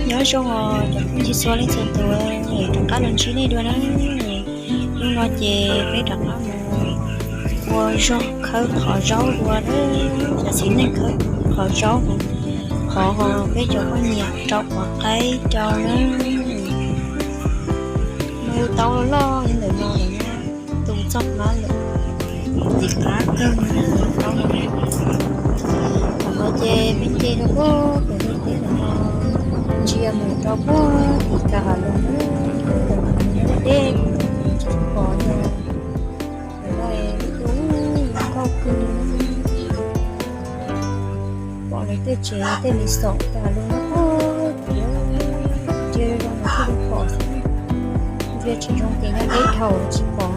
Nyob zoo os cov phooj ywg txhua leej txhua tus, rov qab los ntsib nej dua na. Hnub no ces peb rov qab mus ua zog khawb qhov zaub dua na. Cov txiv neej khawb qhov zaub, qhov peb cov poj niam rau qhov qaib rau na. Mus tau loj li ntawm no lawm, tus txoj hmab lawm, tiv qab kawg li tau no. Thaum no ces peb nce rau puag pem liaj teb ntawm no, ntsia mus rau puag tim kas hav loog na, ntawm no deb deb tsis pom li. Ntawm no lub tuaj nkauj kawg li. Pom lawv tej tsev tej resort tas li no, ntsia zoo thiaj li pom xwb, ntsia tsis zoo ces nyob deb dhau tsis pom.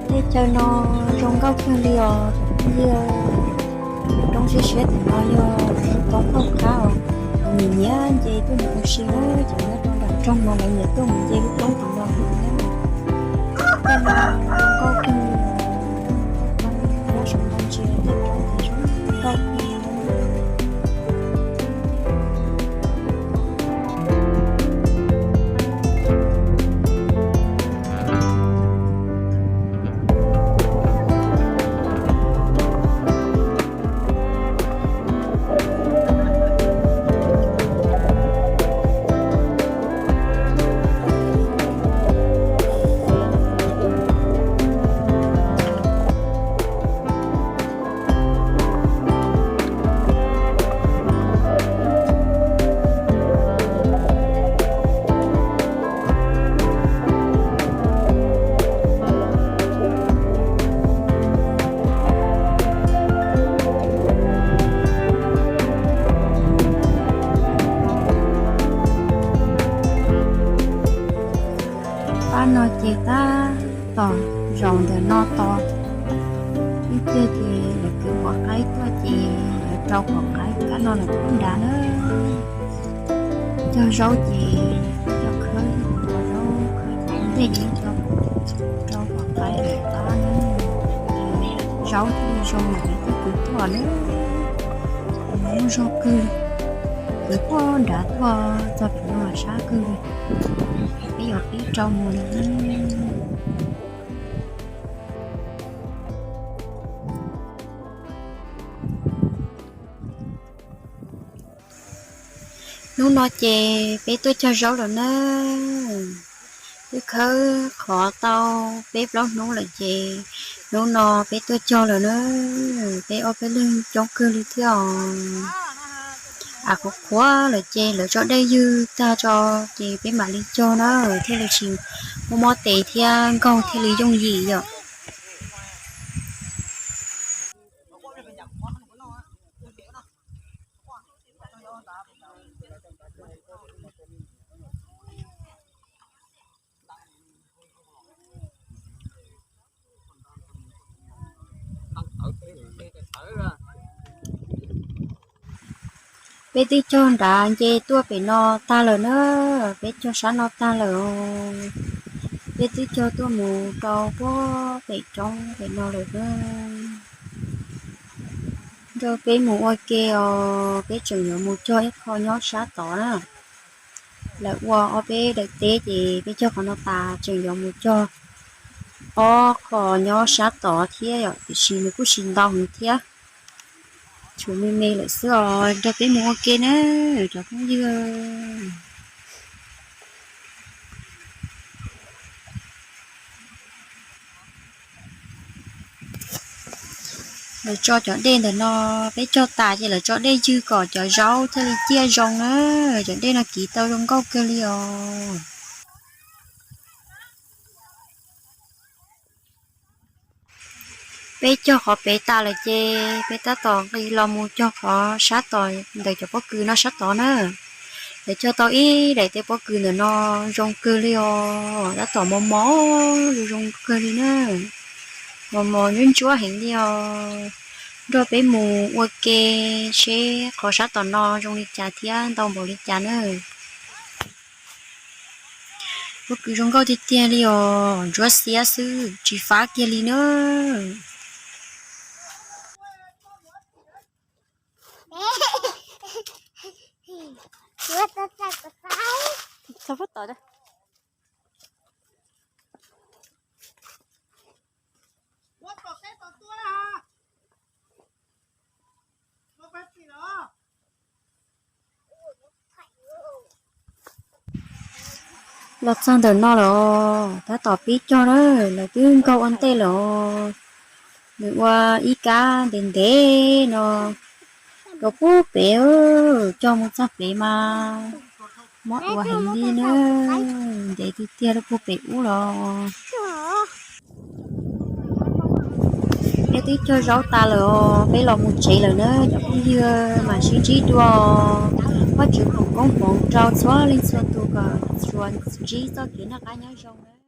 Tej chaw no zoo nkauj kawg li os cov phooj ywg. Lub roob siab siab tim no yog lub roob Phooj Qhab os. Nyiam nyiam nce tuaj mus ua si na, cov nyob rau nram nroog no lawv nyiam tuaj mus nce lub roob tim no na. Tej no zoo nkauj kawg li os. Nyob saum no ntsia tej roob ces zoo nkauj kawg li. Pab no ces tab tom zaum ntawm no tos ib pliag ces lawv kwv qhov qaib tuaj ces lawv rau qhov qaib kab no lawm pub nrad na. Cog zaub ces cog khawb, cog zaub khawb ntej ces cog rau qhov qaib lawm pab na. Zaub thiaj li zoo lawm ces kwv tuaj na. Muaj zog kawg, kwv puag nrad tuaj txog pem no sab kawg li. Peb yuav pib rau mus lawm na. Hnub no ces peb tuaj cog zaub lawm na. Twb khawb qhov tau peb plaub hnub lawm ces hnub no peb tuaj cog lawm na. Peb ob peb leeg coob kawg li thiab os. Av qhuav qhuav lawm ces lawv tso dej ywg tag tso ces peb mam li cog na, thiaj li tsis muaj mob tes thiab nkaug thiaj li yooj yim yom. Peb twb cog nrad nce tuaj pem no tag lawm na, peb cog sab no tag lawm os. Peb twb cog tuaj mus rau puag pem roob pem no lawm na. Nrog peb mus ua ke os, peb tseem yuav mus cog ib qho nyob sab tod na. Lawv ua ob peb daim teb ces peb cog qhov no tas tseem yuav mus cog ob qho nyob sab tod thiab yom, tiam sis nws kuj tsis ntau heev thiab. Tshuav me me lawm xwb os, nrog peb mus ua ke na cov phooj ywg. Lawv tso cov dej ntawm no, peb cog tas ces lawv tso dej ywg kom cov zaub thiaj li ciaj zoo na. Cov dej no kiv tau zoo nkauj kawg li os. Peb cog qhov pem tas lawm ces peb tab tom nqis los mus cog qhov sab tod ntawm cov pob kws no sab tod na. Lawv cog tau ib daim teb pob kws ntawm no zoo kawg li os, tab tom mos mos, zoo zoo kawg li na. Mos mos ntsuab ntsuab heev li os. Nrog peb mus ua ke seb qhov sab tom no zoo li cas thiab ntau npaum li cas na. Pob kws zoo nkauj tiag tiag li os, ntsuab xiab xwb tsis fab kiag li na. Txog phab tom. Los txog ntawm no lawm, tab tom pib cog na, lawv twb nkaug ua ntej lawm os. Nws ua ib kab ntev ntev no rau puag pem, cog mus txog pem mas mob ua heev li na, ntev tiag tiag rau puag pem ub los. Peb twb cog zaub tas lawm os, peb los mus tsev lawm na cov phooj ywg, mam sib ntsib dua. Vajtswv foom koob hmoov rau txhua leej txhua tus kom tsuas ntsib txoj kev noj qab nyob zoo na.